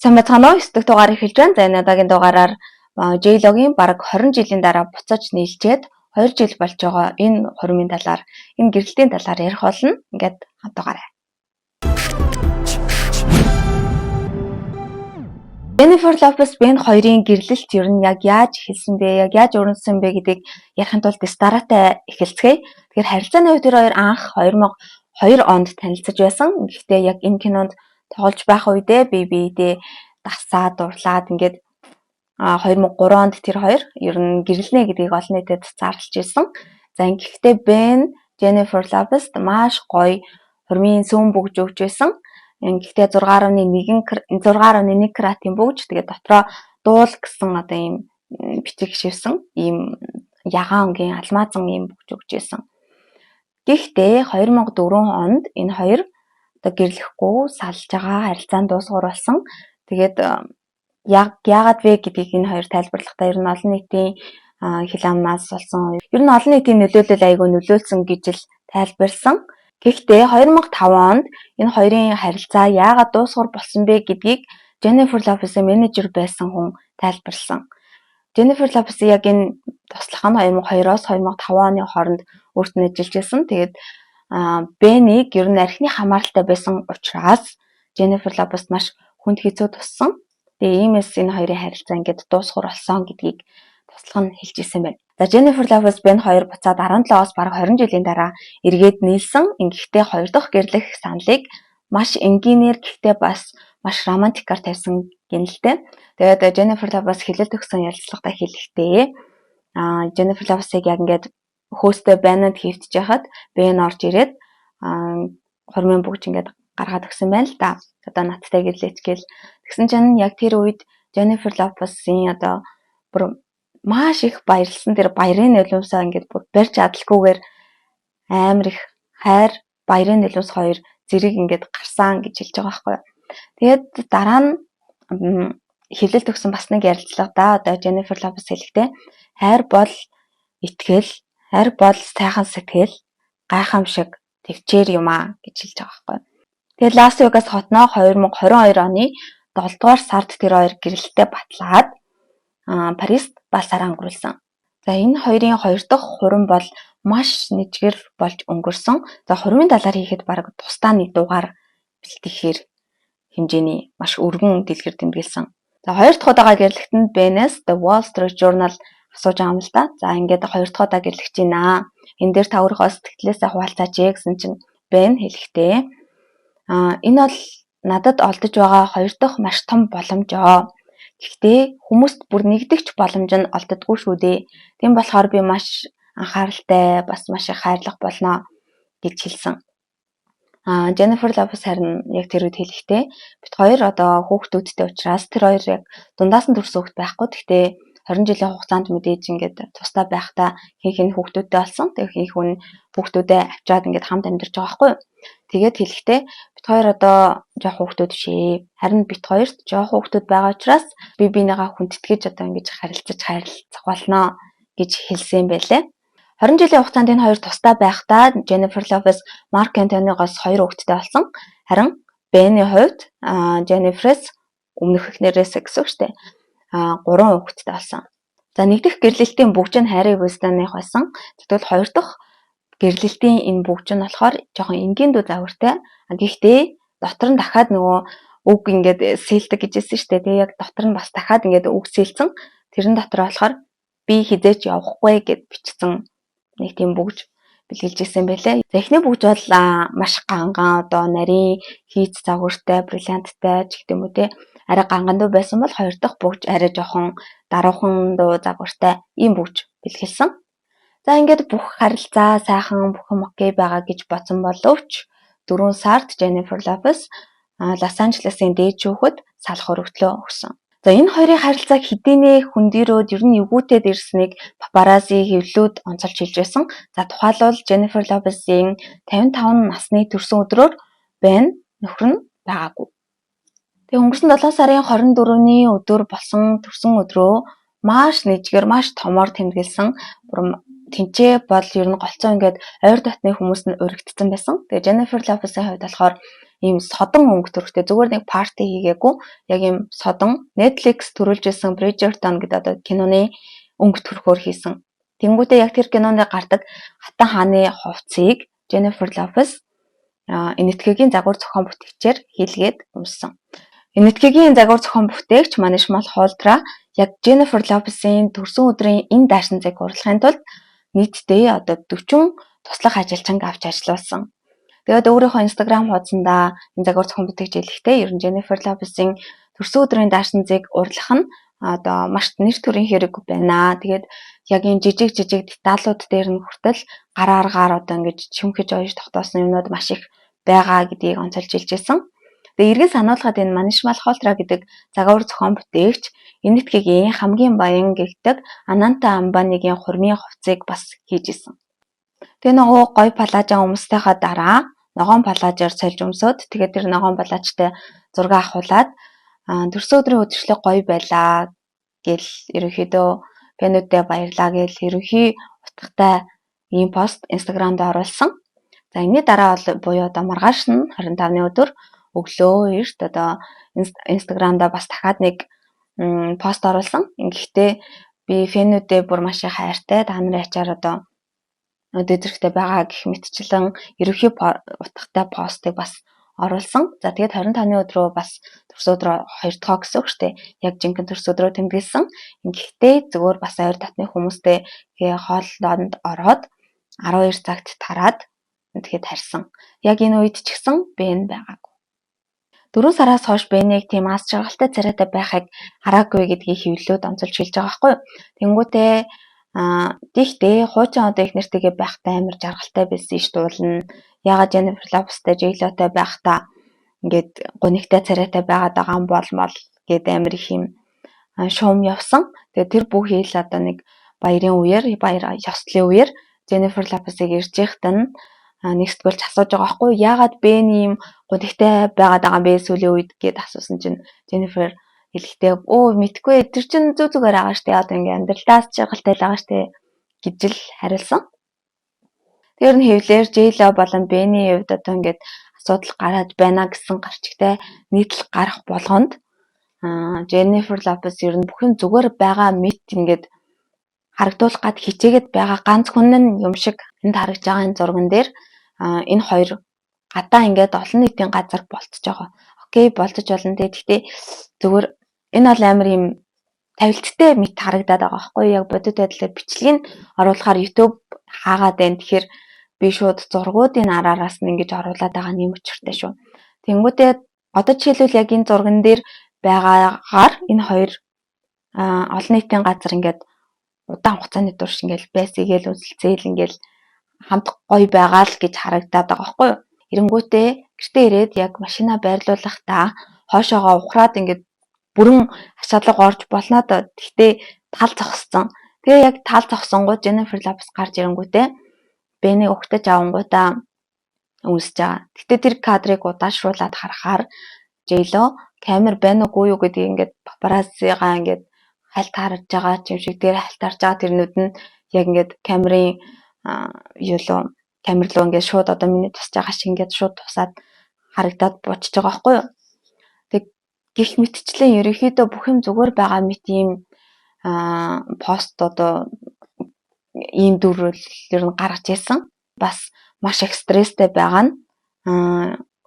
Сайн байцгаана уу? 9 дахь дугаар эхэлж байна. За, энэ удаагийн дугаараар J-Lo-гийн бараг 20 жилийн дараа буцаж нийлчээд 2 жил болж байгаа энэ хурмын талаар, энэ гэрлэлтийн талаар ярих болно. Ингээд хамт дугаарай. Jennifer Lopez Бен хоёрын гэрлэлт ер нь яг яаж эхэлсэн бэ? Яг яаж өрнөсөн бэ гэдгийг ярихын тулд дараатай эхэлцгээе. Тэгэхээр харилцааны хувьд тэр хоёр анх 2002 онд танилцаж байсан. Гэхдээ яг энэ кинонд тоглож байх үедээ бие биедээ дасаад, дурлаад ингээд 2003 онд тэр хоёр ер нь гэрлэнэ гэдгийг олон нийтэд зарлж ирсэн. За, ингэхдээ Бен Jennifer Lopez маш гоё хурмын сүүн бөгж өгч байсан. Гэхдээ 6.1 каратын бөгж, тэгээд дотроо дуул гэсэн одоо ийм бичиг шивсэн ийм ягаан өнгийн алмаазан ийм бөгж өгч байсан. Гэхдээ 2004 онд энэ хоёр одоо гэрлэхгүй салж байгаа, харилцаанд дуусгавар болсон. Тэгээд яг яагаад вэ гэдгийг энэ хоёр тайлбарлахдаа ер нь олон нийтийн хил амнаас болсон. Ер нь олон нийтийн нөлөөлөл айгүй нөлөөлсөн гэж л тайлбарлсан. Гэхдээ 2005 онд энэ хоёрын харилцаа яагаад дуусгавар болсон бэ гэдгийг Jennifer Lopez-ийн менежер байсан хүн тайлбарлсан. Jennifer Lopez яг энэ туслах нь 2002-оос 2005 оны хооронд өөрт нь ажиллаж байсан. Тэгээд Бенийг ер нь архины хамааралтай байсан учраас Jennifer Lopez маш хүнд хэцүү туссан. Тэгээ иймээс энэ хоёрын харилцаа ингээд дуусгавар болсон гэдгийг туслах нь хэлж ирсэн байна. За, Jennifer Lopez Бен хоёр буцаад 17-оос бараг 20 жилийн дараа эргээд нийлсэн. Ингэхдээ хоёр дахь гэрлэх саналыг маш энгийнээр, гэхдээ бас маш романтикаар тавьсан гэнэлтэй. Тэгээд Jennifer Lopez хэлэлт өгсөн ярилцлагатаа хэлэхдээ Jennifer Lopez-ыг яг ингээд хөөстэй байнанд хийвтэж яхад Бен орж ирээд хурмын бөгж ингээд гаргаад өгсөн байна л да. Одоо надтай гэрлээч гээл. Тэгсэн чинь яг тэр үед Jennifer Lopez-ийн одоо бүр маш их баярлсан, тэр баярын нулимсаа ингээд бүр барьж адалгүйгээр амар их хайр, баярын нулимс хоёр зэрэг ингээд гарсан гэж хэлж байгаа байхгүй юу. Тэгээд дараа нь хэвлэлд өгсөн бас нэг ярилцлагадаа одоо Jennifer Lopez хэлэхдээ хайр бол итгэл, хайр бол сайхан сэтгэл, гайхамшиг, төвчээр юм аа гэж хэлж байгаа байхгүй юу. Тэгээд Лас Вегас хотноо 2022 оны 7 дугаар сард тэр хоёр гэрлэлтээ батлаад Парист балсаараа өнгөрүүлсэн. За, энэ хоёрын хоёр дахь хурим бол маш нэжгэр болж өнгөрсөн. За, хурмын талаар хийхэд бараг тусдаа нэг дугаар бэлтгэхээр хэмжээний маш өргөн дэлгэр тэмдэглэсэн. За, хоёр дахь удаага гэрлэхэд нь Бенес The Wall Street Journal асууж байгаа юм л да. За, ингээд хоёр дахь удаа гэрлэж байна. Энэ дээр та өөрийнхөө сэтгэлээсээ хуваалцаач ээ гэсэн чинь Бен хэлэхдээ энэ бол надад олдож байгаа хоёр дахь маш том боломжоо. Гэхдээ хүмүүст бүр нэгдэгч боломж нь олддоггүй шүү дээ. Тийм болохоор би маш анхааралтай, бас маш их хайрлах болно гэж хэлсэн. Jennifer Lopez харин яг тэр үед хэлэхдээ бид хоёр одоо хүүхдүүдтэй учраас, тэр хоёр яг дундаас нь төрсөн хүүхэд байхгүй. Гэхдээ 20 жилийн хугацаанд мэдээж ингээд тусдаа байхдаа хэн хэн хүүхдүүдтэй болсон. Тэгээ хэн хүн хүүхдүүдээ авчираад ингээд хамт амьдарч байгаа байхгүй юу. Тэгээд хэлэхдээ бид хоёр одоо жоох хүүхдүүд биш ээ. Харин бид хоёрт жоох хүүхдүүд байгаа учраас би биенийгаа хүндэтгэж одоо ингэж харилцаж харилцах болно гэж хэлсэн байлээ. 20 жилийн хугацаанд энэ хоёр тусдаа байхдаа Jennifer Lopez Mark Anthony-гоос хоёр хүүхэдтэй болсон. Харин Бений хувьд Jennifer-с өмнөх эхнэрээс гэсэн үг шүү дээ. 3 хүүхэдтэй болсон. За, нэг дэх гэрлэлтийн бөгж нь Harry Winston-ых байсан. Тэгвэл хоёр дахь гэрлэлтийн энэ бөгж нь болохоор жоохон энгийн дүү загвартай. Гэхдээ дотор нь дахиад нөгөө үг ингээд сэлдэг гэж хэлсэн шүү дээ. Тэгээ яг дотор нь бас дахиад ингээд үг сэлцэн. Тэрэн дотор болохоор би хэзээ ч явахгүй гэд бичсэн нэг тийм бөгж бэлгэлж ирсэн байлээ. За, эхний бөгж бол маш ганган одоо нарийн хийц загвартай, бриллианттай ч гэдэг юм уу те. Арай ганган дуу байсан бол хоёр дахь бөгж арай жоохон даруухан дуу загвартай ийм бөгж бэлгэлсэн. За, ингээд бүх харилцаа сайхан, бүх юм окей байгаа гэж бодсон боловч 4 сард Jennifer Lopez Лос Анжелесын дээд шүүхэд салах өргөдлөө өгсөн. За, энэ хоёрын харилцааг хэдийнээ хөндийрөөд ер нь эвгүйтэд ирснийг папарази хэвлэлүүд онцолж хэлж байсан. За, тухайлбал Jennifer Lopez-ийн 55 насны төрсөн өдрөөр Бен нөхөр нь байгаагүй. Тэгээ өнгөрсөн 7 сарын 24-ний өдөр болсон төрсөн өдрөө маш нэжгэр, маш томоор тэмдэглэсэн. Тэнцээ бол ер нь голцоо ингээд ойр дотны хүмүүс нь уригдсан байсан. Тэгээ Jennifer Lopez-ийн хувьд болохоор Ийм содон өнгө төрхтэй, зүгээр нэг party хийгээгүй, яг ийм содон Netflix төрүүлж исэн Bridgerton гэдэг одоо киноны өнгө төрхөөр хийсэн. Тэнгүүтээ яг тэр кинонд гардаг хатан хааны хувцсыг Jennifer Lopez Энэтхэгийн загвар зохион бүтээгчээр хийлгээд өмссөн. Энэтхэгийн загвар зохион бүтээгч Маниш Малхотра яг Jennifer Lopez-ийн төрсөн өдрийн энэ даашинзыг урлахын тулд нийтдээ одоо 40 туслах ажилчинг авч ажиллуулсан. Тэгээд өөрийнхөө Instagram хуудсандаа энэ загвар зохион бүтээгч хэлэхдээ ер нь Jennifer Lopez-ийн төрсөн өдрийн даашинзыг урлах нь одоо маш нэр төрийн хэрэг байна. Тэгээд яг энэ жижиг жижиг деталууд дээр нь хүртэл гар аргаар одоо ингэж чимхэж оёж тогтоосон юмнууд маш их байгаа гэдгийг онцолж хэлж байсан. Тэгээ эргэн сануулхад энэ Маниш Малхотра гэдэг загвар зохион бүтээгч Энэтхэгийн хамгийн баян гэгдэг Ананта Амбанигийн хурмын хувцсыг бас хийж исэн. Тэгээ нөгөө гоё плажаа өмссөнийхөө дараа ногоон плажаар сольж өмсөөд, тэгээд тэр ногоон плажтай зураг авахуулаад, төрсөн өдрийн үдшилэг гоё байлаа гэл, ерөнхийдөө fan үүдээ баярлаа гэл ерөнхий утгатай ийм пост Instagram-д оруулсан. За, энэний дараа бол буюу одоо маргааш нь 25-ны өдөр өглөө эрт одоо Instagram-да бас дахиад нэг пост оруулсан. Гэхдээ би fan үүдээ бүр маш их хайртай. Та нарын ачаар одоо өдөө зэрэгтэй байгаа гэх мэтчлэн ерөнхий утгатай постыг бас оруулсан. За, тэгээд 25-ны өдрөө бас төрсөн өдрөө хоёр дахь гэсэн үг шүү дээ. Яг жинхэнэ төрсөн өдрөө тэмдэглэсэн. Гэхдээ зүгээр бас ойр дотны хүмүүстэй хооллонд ороод 12 цагт тараад тэгэхэд харьсан. Яг энэ үед ч гэсэн Бен байгаагүй. 4 сараас хойш Бенийг тийм аз жаргалтай царайтай байхыг хараагүй гэдгийг хэвлэлүүд онцолж хэлж байгаа байхгүй юу. Тэнгүүтээ тийхтэй хуучин одоо их нэртэйгээ байхдаа амар жаргалтай байсан ш дуулна. Яагаад Jennifer Lopez-тай, J-Lo-тай байхдаа ингээд гунигтай царайтай байгаад байгаа юм болмол гэд амар их юм шуум явсан. Тэгээ тэр бүхий л одоо нэг баярын үеэр, баяр ёслолын үеэр Jennifer Lopez-ыг ирж яхад нь нэг сэтгүүлч асууж байгаа байхгүй, яагаад Бен ийм гунигтай байгаад байгаа юм бэ сүүлийн үед гэд асуусан чинь Jennifer хэлэхдээ өө мэдгүй, тэр чин зүг зүгээр байгаа штэ, одоо ингээ амьдралдаа жаргалтай л байгаа штэ гэж л хариулсан. Тэр нь хэвлээр J-Lo болон Бений хувьд одоо ингээд асуудал гараад байна гэсэн гарчигтай нийтлэл гарах болгонд Jennifer Lopez ер нь бүх юм зүгээр байгаа мэт ингээд харагдуулах гад хичээгээд байгаа ганц хүн нь юм шиг энд харагдж байгаа энэ зурган дээр энэ хоёр гадаа ингээд олон нийтийн газар болцож байгаа. Okay, болцож болно те. Гэхдээ зүгээр энэ бол амар юм тавилттай мэт харагдаад байгаа байхгүй яг бодит байдлаар бичлэгийг оруулахаар YouTube хаагаад байна. Тэгэхээр би шууд зургуудын араараас нь ингэж оруулаад байгаа нь юм учиртай шүү. Тэнгүүтээ одоо жишээлбэл яг энэ зурган дээр байгаагаар энэ хоёр олон нийтийн газар ингээд удаан хугацааны турш ингээд байсыгээл үзэлцээл ингээд хамт гоё байгаа л гэж харагдаад байгаа байхгүй юу. Эрэнгүүтээ гэртээ ирээд яг машина байрлуулахдаа хойшоогоо ухраад ингээд бүрэн ачаалга орж болно доо. Гэхдээ тал зогссон. Тэгээ яг тал зогсонгууд Jennifer Lopez гарч ирэнгүүтээ Бенийг угтаж авангуудаа үнсэж байгаа. Гэтэ тэр кадрыг удаашруулад харахаар J-Lo камер байна уугүй юу гэдгийг ингээд папараццигаа ингээд хальт харж байгаа юм шиг тэр хальт харж байгаа тэрнүүд нь яг ингээд камерын юу лөө камер руу ингээд шууд одоо миний тусаж байгаа шиг ингээд шууд тусаад харагдаад буучж байгаа байхгүй юу. Тэг гих мэтчлэн ерөнхийдөө бүх юм зүгээр байгаа мэт ийм пост одоо ийм дүрэл ер нь гаргаж ирсэн. Бас маш их стресстэй байгаа нь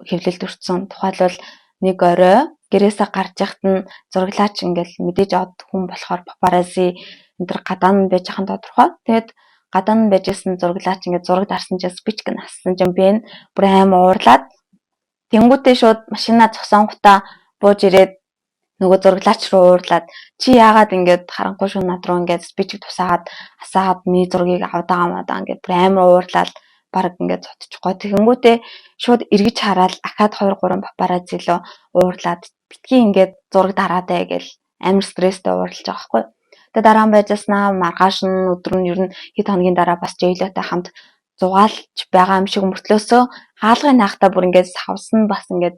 хэвлэлд өртсөн. Тухайлбал нэг орой гэрээсээ гарч яхад нь зураглаач ингээл мэдээж од хүн болохоор папарацци энэ төр гадаа нь байж хан тодорхой. Тэгээд гадаа нь байж исэн зураглаач ингээд зураг дарсан чинь спичк нь ассан чинь Бен бүр аим уурлаад, тэнгуүтээ шууд машина зогсоонгуудаа бууж ирээд нөгөө зураглаач руу уурлаад, чи яагаад ингээд харанхуй шөнө над руу ингээд спичк тусаагаад асаагаад миний зургийг аваад байгаа юм аа ингээд бүр амар уурлаад баг ингээд зодчихгоо. Тэгэнгүүтээ шууд эргэж хараад ахаад 2 3 папарацци лөө уурлаад битгий ингээд зураг дараадай гэл амар стресстэй уурлаж байгаа байхгүй. Тэгээ дараа нь байжснаа маргааш нь өдөр нь ер нь хэд хоногийн дараа бас J-Lo-тай хамт зугаалж байгаа юм шиг мөртлөөсөө хаалгын наахта бүр ингээд савсан бас ингээд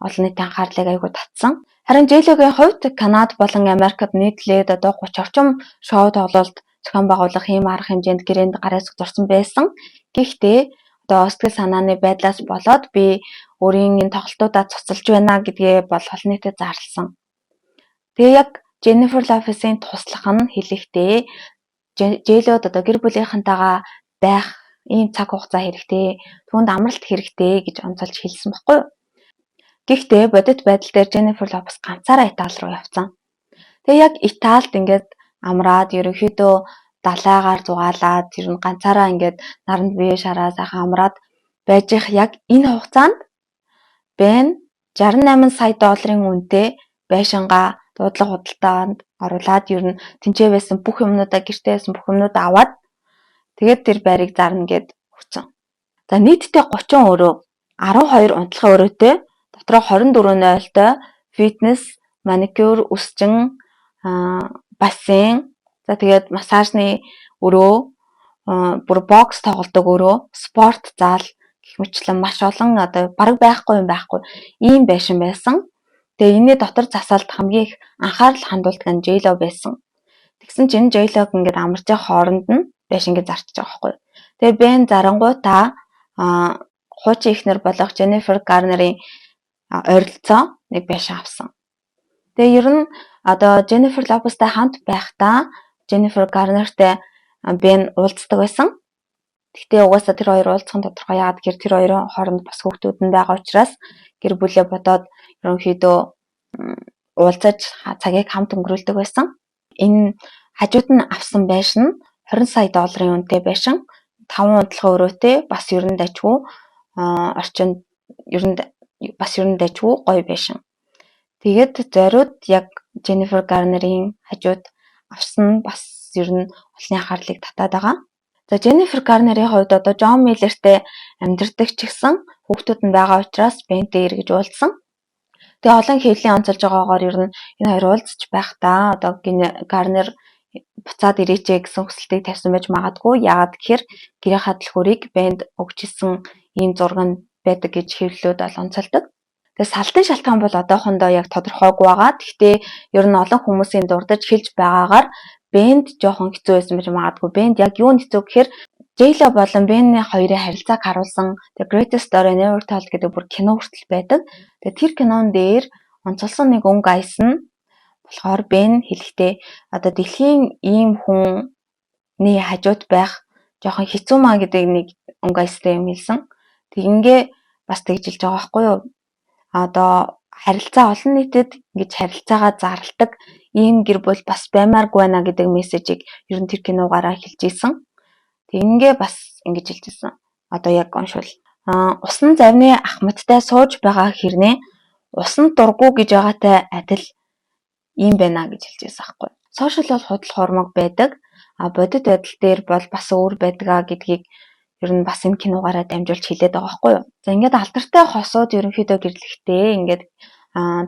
олон нийтийн анхаарлыг айгүй татсан. Харин J-Lo-гийн хувьд Канад болон Америкт нийтлээд одоо 30 орчим шоу тоглолт зохион байгуулах ийм арга хэмжээнд гэрээнд гар хэсэг зурсан байсан. Гэхдээ одоо сэтгэл санааны байдлаас болоод би өөрийн энэ тоглолтуудаа цуцалж байна гэдгээ бол олон нийтэд зарласан. Тэгээ яг Jennifer Lopez-ийн туслах нь хэлэхдээ J.Lo-д одоо гэр бүлийнхэнтэйгээ байх ийм цаг хугацаа хэрэгтэй, түүнд амралт хэрэгтэй гэж онцолж хэлсэн баггүй юу? Гэхдээ бодит байдал дээр Jennifer Lopez ганцаараа Итали руу явцсан. Тэгээ яг Италид ингээд амраад ерөнхийдөө далайгаар зугаалаад тэр нь ганцаараа ингээд наранд бие шараа сайхан амраад байж их яг энэ хугацаанд Бен 68 сая долларын үнэтэй байшингаа дуудлага худалдаанд оруулаад ер нь тэнцээ байсан бүх юмнуудаа, гэртээ байсан бүх юмнуудаа аваад тэгээд тэр байрыг зарна гэд өгсөн. За, нийтдээ 30 өрөө, 12 унтлагын өрөөтэй, дотроо 24 0-той фитнес, маникюр, үсчин, бассейн, за тэгээд массажны өрөө, бүр бокс тоглодог өрөө, спорт зал гэх мэтчлэн маш олон, одоо бараг байхгүй юм байхгүй ийм байшин байсан. Тэгээ энэний дотор засалд хамгийн их анхаарал хандуулдаг нь J.Lo байсан. Тэгсэн чинь J.Lo-г ингээд амарч явах хооронд нь байшингээ зарчиж байгаа байхгүй. Тэгээ Бен зарангуутаа хуучин эхнэр болох Jennifer Garner-ийн ойролцоо нэг байшин авсан. Тэгээ ер нь одоо Jennifer Lopez-тай хамт байхдаа Jennifer Garner-тай Бен уулздаг байсан. Гэхдээ угаасаа тэр хоёр уулзах нь тодорхой. Яагаад гэхээр тэр хоёрын хооронд бас хүүхдүүд нь байгаа учраас гэр бүлээ бодоод ерөнхийдөө уулзаж цагийг хамт өнгөрүүлдэг байсан. Энэ хажууд нь авсан байшин нь 20 сая долларын үнэтэй байшин, 5 унтлагын өрөөтэй, бас ер нь дажгүй орчинд, ер нь бас ер нь дажгүй гоё байшин. Тэгээд зориуд яг Jennifer Garner-ийн хажууд авсан нь бас ер нь олонний анхаарлыг татаад байгаа. За, Jennifer Garner-ийн хувьд одоо Джон Миллертэй амьдардаг ч гэсэн хүүхдүүд нь байгаа учраас Бентэй эргэж уулзсан. Тэгээ олон хэвлэлийн онцолж байгаагаар ер нь энэ хоёр уулзч байхдаа одоо Garner буцаад ирээч гэсэн хүсэлтийг тавьсан байж магадгүй. Яагаад гэхээр гэрийнхаа түлхүүрийг Бенд өгч исэн ийм зураг нь байдаг гэж хэвлэлүүд бол онцолдог. Тэгээ салтын шалтгаан бол одоохондоо яг тодорхойгүй байгаа. Гэхдээ ер нь олон хүмүүсийн дурдаж хэлж байгаагаар Бенд жоохон хэцүү байсан байж магадгүй. Бенд яг юу нь хэцүү гэхээр J.Lo болон Бенний хоёрын харилцааг харуулсан The Greatest Story Never Told гэдэг бүр кино хүртэл байдаг. Тэгээ тэр кинон дээр онцолсон нэг өнгө аяс нь болохоор Бен хэлэхдээ одоо дэлхийн ийм хүний хажууд байх жоохон хэцүү маа гэдэг нэг өнгө аястай юм хэлсэн. Тэгингээ бас тэгж хэлж байгаа байхгүй юу? Одоо харилцаа олон нийтэд ингэж харилцаагаа зарладаг ийм гэр бүл бас баймааргүй байна гэдэг мессежийг ер нь тэр киногаараа хэлж исэн. Тэгингээ бас ингэж хэлж исэн. Одоо яг уншвал усан завны ахмадтай сууж байгаа хэрнээ усанд дургүй гэж байгаатай адил ийм байна гэж хэлж байсан байхгүй. Social бол худал хуурмаг байдаг. А бодит байдал дээр бол бас өөр байдгаа гэдгийг ер нь бас энэ киногаараа дамжуулж хэлээд байгаа байхгүй юу. За, ингээд алдартай хосууд ерөнхийдөө гэрлэхдээ ингээд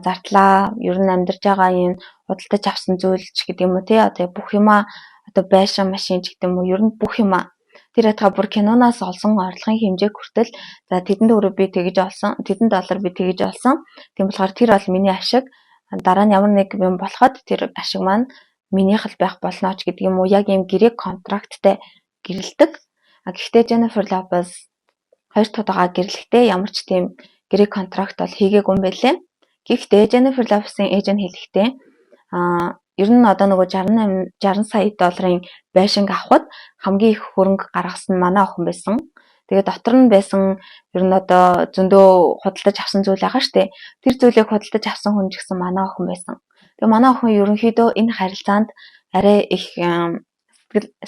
зардлаа, ер нь амьдарч байгаа энэ худалдаж авсан зүйл ч гэдэг юм уу, тий, одоо бүх юмаа, одоо байшин, машин ч гэдэг юм уу, ер нь бүх юмаа, тэр ятга бүр киноноос олсон орлогын хэмжээг хүртэл, за, тэдэн төгрөг би тэгэж олсон, тэдэн доллар би тэгэж олсон. Тийм болохоор тэр бол миний ашиг. Дараа нь ямар нэг юм болоход тэр ашиг маань минийх л байх болно ч гэдэг юм уу, яг ийм гэрээ contract тай гэрлэдэг. А гэхдээ Jennifer Lopez хоёр дахь удаага гэрлэхдээ ямар ч тийм гэрээ contract бол хийгээгүй юм байлээ. Гэхдээ Jennifer Lopez-ийн ээж нь хэлэхдээ ер нь одоо нөгөө 68 60 сая долларын байшинг авахад хамгийн их хөрөнгө гаргасан нь манай охин байсан. Тэгээ дотор нь байсан ер нь одоо зөндөө худалдаж авсан зүйл байгаа штэ. Тэр зүйлийг худалдаж авсан хүн ч гэсэн манай охин байсан. Тэгээ манай охин ерөнхийдөө энэ харилцаанд арай их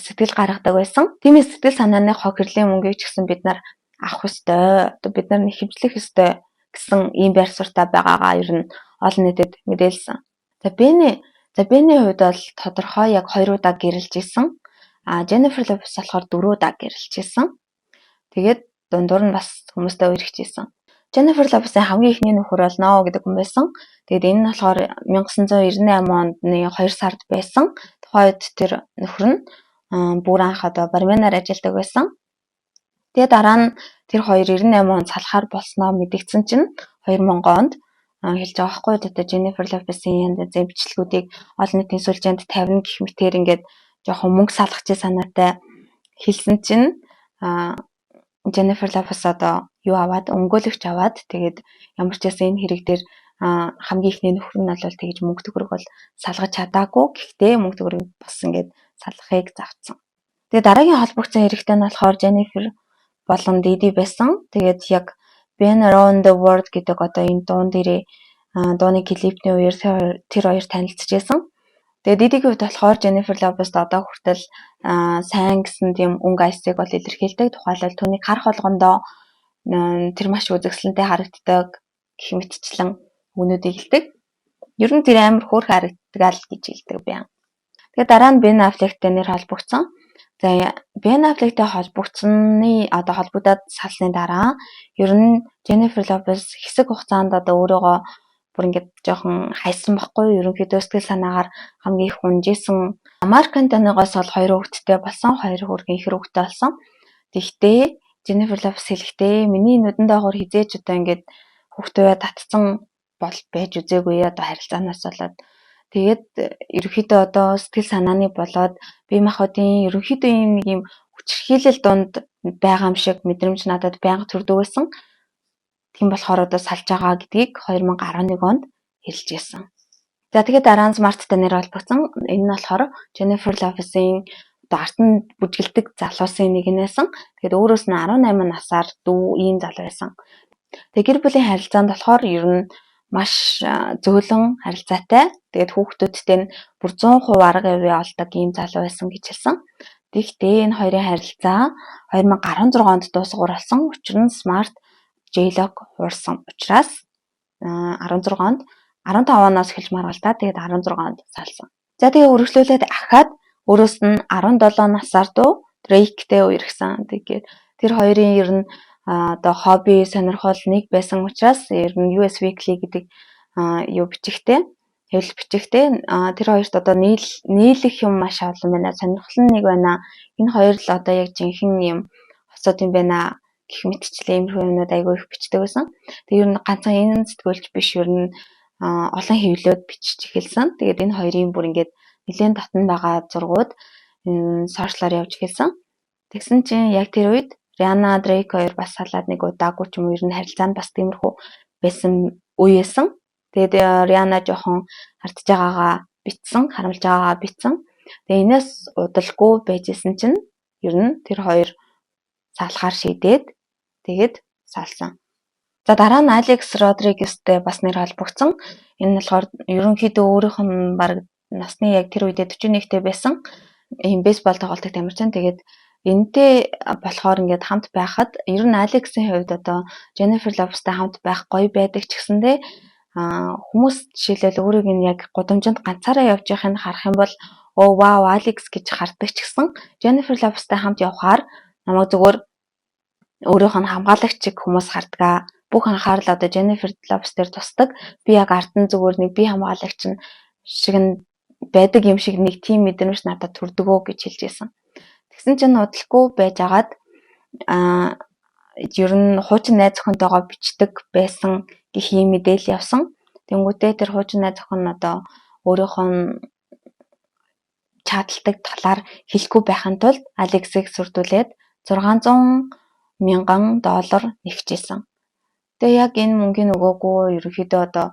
сэтгэл гаргадаг байсан. Тиймээс сэтгэл санааны хохирлын мөнгийг ч гэсэн бид нар авах ёстой. Одоо бид нар нэхэмжлэх ёстой гэсэн ийм байр суурьтай байгаагаа ер нь олон нийтэд мэдээлсэн. За, Бений хувьд бол тодорхой яг хоёр удаа гэрлэж исэн. А Jennifer Lopez болохоор дөрөв удаа гэрлэж исэн. Тэгээд дундуур нь бас хүмүүстэй үерхэж исэн. Jennifer Lopez-ийн хамгийн эхний нөхөр бол Ноа гэдэг хүн байсан. Тэгээд энэ нь болохоор 1998 онд 2 сард байсан. Тухайн үед тэр нөхөр нь бүр анх одоо барменаар ажилладаг байсан. Тэгээ дараа нь тэр хоёр 98 онд салахаар болсноо мэдэгдсэн чинь 2000 онд хэлж байгаа байхгүй, одоо Jennifer Lopez-ийн янз янзын бичлэгүүдийг олон нийтийн сүлжээнд тавина гэх мэтээр ингээд жоохон мөнгө салгах санаатай хэлсэн чинь Jennifer Lopez одоо юу аваад, өмгөөлөгч аваад, тэгээд ямар ч байсан энэ хэрэг дээр хамгийн эхний нөхөр нь бол тэгж мөнгө төгрөг бол салгаж чадаагүй. Гэхдээ мөнгө төгрөг бас ингээд салгахыг завцсан. Тэгээд дараагийн холбогдсон хэрэгтэй нь болохоор Jennifer болон Diddy байсан. Тэгээд яг Been Around the World гэдэг одоо энэ дуун дээрээ, дууны клипний үеэр тэр хоёр танилцж байсан. Тэгээд Diddy-гийн хувьд болохоор Jennifer Lopez одоо хүртэл сайн гэсэн тийм өнгө аясыг бол илэрхийлдэг. Тухайлбал, түүнийг харах болгондоо тэр маш үзэсгэлэнтэй харагддаг гэх мэтчлэн үгнүүдийг хэлдэг. Ер нь тэр амар хөөрхөн харагддаг л гэж хэлдэг байна. Тэгээд дараа нь Ben Affleck-тэй нэр холбогдсон. За, Ben Affleck-тэй холбогдсоны одоо холбогдоод салсны дараа ер нь Jennifer Lopez хэсэг хугацаанд одоо өөрийгөө бүр ингээд жоохон хайсан байхгүй. Ерөнхийдөө сэтгэл санаагаар хамгийн их унжсэн. Марк Антонигоос бол хоёр хүүхэдтэй болсон. Хоёр хөөрхөн ихэр хүүхэдтэй болсон. Тэгэхдээ Jennifer Lopez хэлэхдээ миний нүдэн доогуур хэзээ ч одоо ингээд хүүхдээ татцсан бол байж үзээгүй, одоо харилцаанаас болоод. Тэгээд ерөнхийдөө одоо сэтгэл санааны болоод бие махбодын ерөнхийдөө ийм нэг юм хүчирхийлэл дунд байгаа юм шиг мэдрэмж надад байнга төрдөг байсан. Тийм болохоор одоо салж байгаа гэдгийг 2011 онд хэлж байсан. За, тэгээд дараа нь Smart-тай нэр холбогдсон. Энэ нь болохоор Jennifer Lopez-ийн одоо ард нь бүжгэлдэг залуусын нэг нь байсан. Тэгээд өөрөөс нь 18 насаар дүү ийм залуу байсан. Тэгээд гэр бүлийн харилцаанд болохоор ер нь маш зөөлөн харилцаатай. Тэгээд хүүхдүүдтэй нь бүр 100% арга явъя олдог ийм залуу байсан гэж хэлсэн. Тэгэхдээ энэ хоёрын харилцаа 2016 онд дуусгавар болсон. Учир нь Smart J-Lo-г хуурсан учраас 16 онд, 15 оноос эхэлж маргалдаа, тэгээд 16 онд салсан. За, тэгээ үргэлжлүүлээд ахаад өөрөөс нь 17 насаар дүү Drake-тэй үерхсэн. Тэгээд тэр хоёрын ер нь одоо хобби, сонирхол нэг байсан учраас ер нь US Weekly гэдэг юу бичигтэй, хэвлэл бичигтэй тэр хоёрт одоо нийлэх юм маш олон байна. Сонирхол нь нэг байна. Энэ хоёр л одоо яг жинхэнэ юм хосууд юм байна гэх мэтчлэн иймэрхүү юмнууд айгүй их бичдэг байсан. Тэгээд ер нь ганцхан энэ сэтгүүлч биш, ер нь олон хэвлэлүүд бичиж эхэлсэн. Тэгээд энэ хоёрын бүр ингээд нэлээд дотно байгаа зургууд social аар явж эхэлсэн. Тэгсэн чинь яг тэр үед Rihanna, Drake хоёр бас салаад нэг удаагүй ч юм уу, ер нь харилцаа нь бас тиймэрхүү байсан үе байсан. Тэгээд Rihanna жоохон хардж байгаагаа бичсэн, харамлж байгаагаа бичсэн. Тэгээ энэс удалгүй байжсэн чинь ер нь тэр хоёр салахаар шийдээд, тэгээд салсан. За, дараа нь Алекс Родригестэй бас нэр холбогдсон. Энэ нь болохоор ерөнхийдөө өөрийнх нь бараг насны яг тэр үедээ 41-тэй байсан. Ийм бейсбол тоглолтог тамирчин. Тэгээд энэтэй болохоор ингээд хамт байхад ер нь Алексийн хувьд одоо Jennifer Lopez-тай хамт байх гоё байдаг ч гэсэндээ хүмүүс жишээлбэл өөрийг нь яг гудамжинд ганцаараа явж байхыг харах юм бол "Оо, вау, Алекс" гэж хардаг ч гэсэн Jennifer Lopez-тай хамт явхаар намайг зүгээр өөрийнх нь хамгаалагч шиг хүмүүс хардгаа. Бүх анхаарал одоо Jennifer Lopez дээр тусдаг. Би яг ард нь зүгээр нэг бие хамгаалагч нь шиг нь байдаг юм шиг нэг тийм мэдрэмж надад төрдөгөө гэж хэлж байсан. Тэгсэн чинь удалгүй байж агаад ер нь хуучин найз охинтойгоо бичдэг байсан гэх ийм мэдээлэл явсан. Тэнгүүтээ тэр хуучин найз охин нь одоо өөрийнх нь чаталдаг талаар хэлэхгүй байхын тулд Алексийг сүрдүүлээд 600 мянган доллар нэвчээсэн. Тэгээ яг энэ мөнгийг өгөөгүй, ерөнхийдөө одоо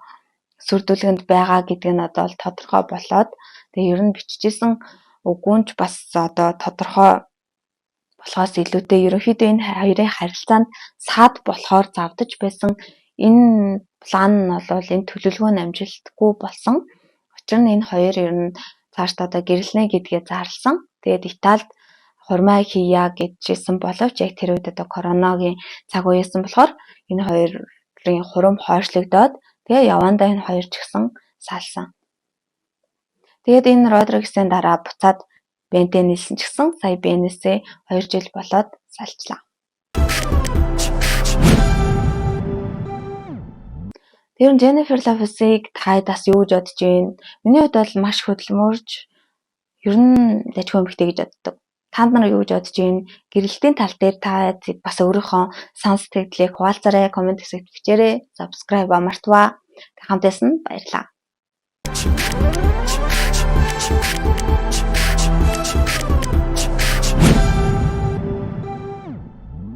сүрдүүлгэнд байгаа гэдэг нь одоо тодорхой болоод, тэгээ ер нь бичижсэн үгүй нь ч бас одоо тодорхой болохоос илүүтэй ерөнхийдөө энэ хоёрын харилцаанд саад болохоор завдаж байсан энэ план нь бол, энэ төлөвлөгөө нь амжилтгүй болсон. Учир нь энэ хоёр ер нь цаашдаа одоо гэрлэнэ гэдгээ зарласан. Тэгээд Италид хурмаа хийя гэжсэн боловч яг тэр үед одоо коронагийн цаг үе байсан болохоор энэ хоёрын хурим хойшлогдоод, тэгээ явандаа энэ хоёр ч гэсэн салсан. Тэгээд энэ Родригесийн дараа буцаад Бентэй нийлсэн ч гэсэн сая Бенээсээ 2 жил болоод салчлаа. Тэр нь Jennifer Lopez-ыг та бас юу гэж бодож байна? Миний хувьд бол маш хөдөлмөрж, ер нь лажгүй эмэгтэй гэж боддог. Та нар юу гэж бодож байна? Гэрэлтийн тал дээр та бас өөрийнхөө санал сэтгэгдлийг хуваалцаарай, comment хэсэгт бичээрэй. Subscribe мартваа. Хамт байсан баярлалаа.